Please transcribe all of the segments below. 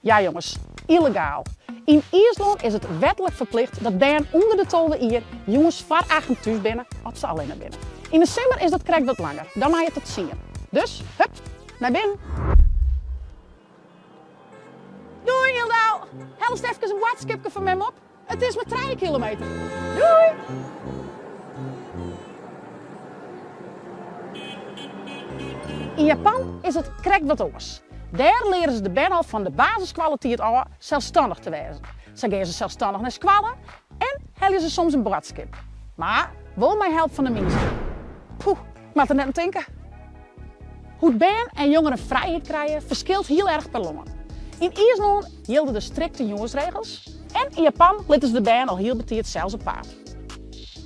Ja jonges, yllegaal. Yn Iislân is it wetlik ferplicht dat bern ûnder de 12 jier jûns foar achten thús binne as se allinne binne. Yn de simmer is dat krekt wat langer, dan mei it tot tsien. Dus, hup, nei binnen. Doei Yldau! Hellest efkes in boadskipke foar mem op? It is mar trije kilometer. Doei! Yn Japan is it krekt wat oars. Dêr leare se de bern al fan de basisskoalletiid ôf selsstannich te wêzen. Sa gean se selsstannich nei skoalle en helje se soms in boadskip. Mar wol mei help fan de mienskip. Poeh, ik moat der net oan tinke. Hoe't bern en jongeren frijheid krije ferskilt hiel erch per lân. Yn Iislân jilde de strikte jûnsregels en yn Japan litte se de bern al hiel betiid sels op paad.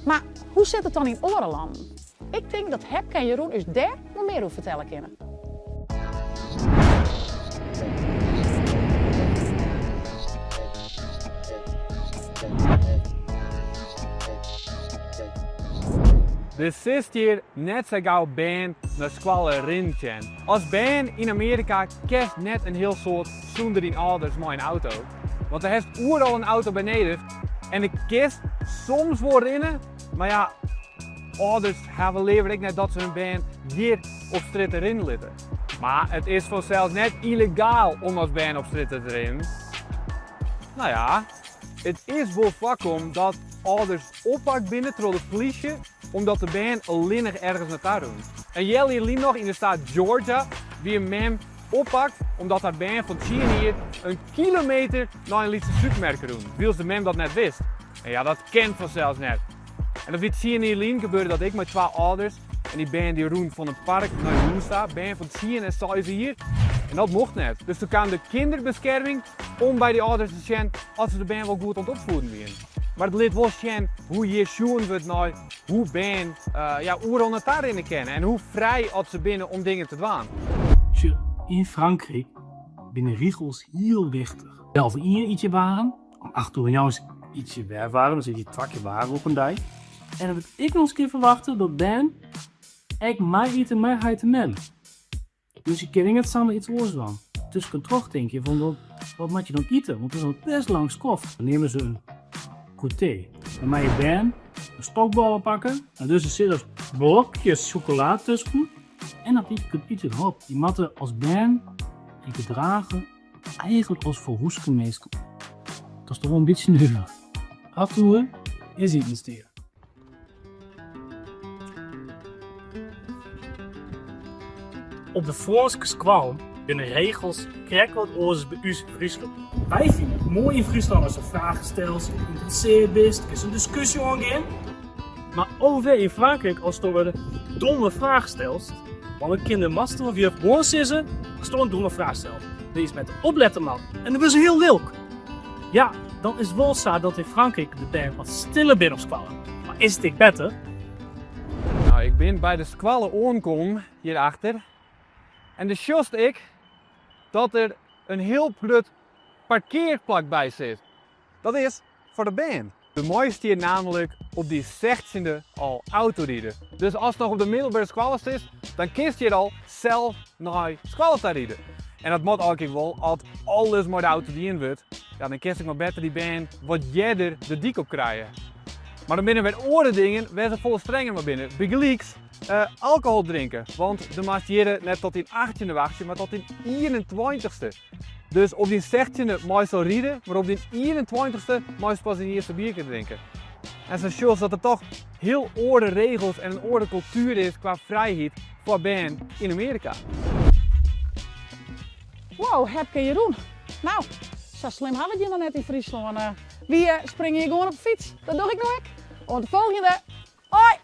Mar hoe sit it dan yn oare lannen? Ik tink dat Hepke en Jeroen ús dêr wol mear oer fertelle kinne. Der sitst hjir net sa gau bern nei skoalle rinnen tsjin. As bern yn Amearika kinst net in hiel soad sûnder dyn âlders mei in auto. Want do hast oeral in auto by nedich en do kinst soms wol rinne, mar ja, âlders hawwe leaver ek net dat se hun bern hjir op strjitte rinnen litte. Mar it is fansels net yllegaal om as bern op strjitte te rinnen. No ja, it is wol foarkommen dat âlders oppakt binne troch de plysje omdat de bern allinnich ergens nei ta rûnen. In healjier lyn noch yn de staat Georgia wie in mem oppakt omdat har bern fan tsien jier in kilometer nei in lytse supermerk rûn, wylst de mem dat net wist. En ja, dat kin fansels net. En dat wie tsien jier lyn gebeurde dat ek mei twa âlders en dy bern dy rûnen fan in park nei hûs ta, bern fan tsien en seis jier. En dat mocht net. Dus doe kaam de kinderbeskerming om by dy âlders te sjen oft se de bern wol goed oan it opfieden wienen. Mar it lit wol sjen hoe hjir sjoen wurdt nei hoe bern ja, oeral nei ta rinne kinne en hoe frij oft se binne om dingen te dwaan. Sjoch, yn Frankryk binne rigels hiel wichtich. Healwei ien yt je waarm, om acht oere jûns yt je wer waarm, dus yt je twa kear waarm op in dei. En dan wurdt ek noch ris kear ferwachte dat bern ek mei-ite mei heit en mem. Dus je kinne net samar iets oars dwaan. Tuskentroch tink je fan wat moat je dan ite, want it is al best lang skoft. Dan neame se in goûter. Dan meie bern in stokbôle pakke en dus der sitte blokjes sjokola tusken en dat ite dan op. Je moatte as bern je gedrage eigentlik as folwoeksen minsken. Dat is toch wol in bytsje nuver. Acht oere is itenstiid. Op de Frânske skoallen binne regels krekt wat oars as by ús yn Fryslân. Wy fine it moai yn Fryslân ast in fraach stelst, ynteressearre bist, kinst in diskusje oangean. Mar OV yn Frankryk asto in domme fraach stelst, want dan kin de master of juf gewoan sizze asto in domme fraach stelst. Wees met opletten man en dan wurde se hiel lilk. Ja, dan is wol sa dat yn Frankryk de bern wat stiller binne op skoalle. Mar is it ek better? No, ik bin by de skoalle oankommen hjirachter en dan sjochst ek dat der in hiel grut parkearplak by sit. Dat is foar de bern. Do meist hjir namelijk op dyn sechstjinde al autoride. Dus ast noch op de middelbere skoalle sitst, dan kinst hjir al sels nei skoalle ta ride. En dat moat eigentlik wol, as alles mei de auto dien wurdt, ja, dan kinst ek mar better dy bern wat earder de dyk op krije. Mar der binne wer oare dingen wêr't se folle strenger mei binne. Bygelyks alkohol drinke, want do moatst hjir net tot dyn achttjinde wachtsje, mar tot dyn ienentweintichste. Dus op dyn sechstjinde meist al ride, mar op dyn ienentweintichste meist pas dyn earste bierke drinke. En sa sjochst dat der toch hiel oare regels en in oare kultuer is kwa frijheid foar bern yn Amearika. Wow, Hepke Jeroen. Nou, sa slim hawwe we it hjir noch net yn Fryslân. Wy springe hjir gewoan op de fyts. Dat doch ik no ek. Oant de folgjende. Hoi!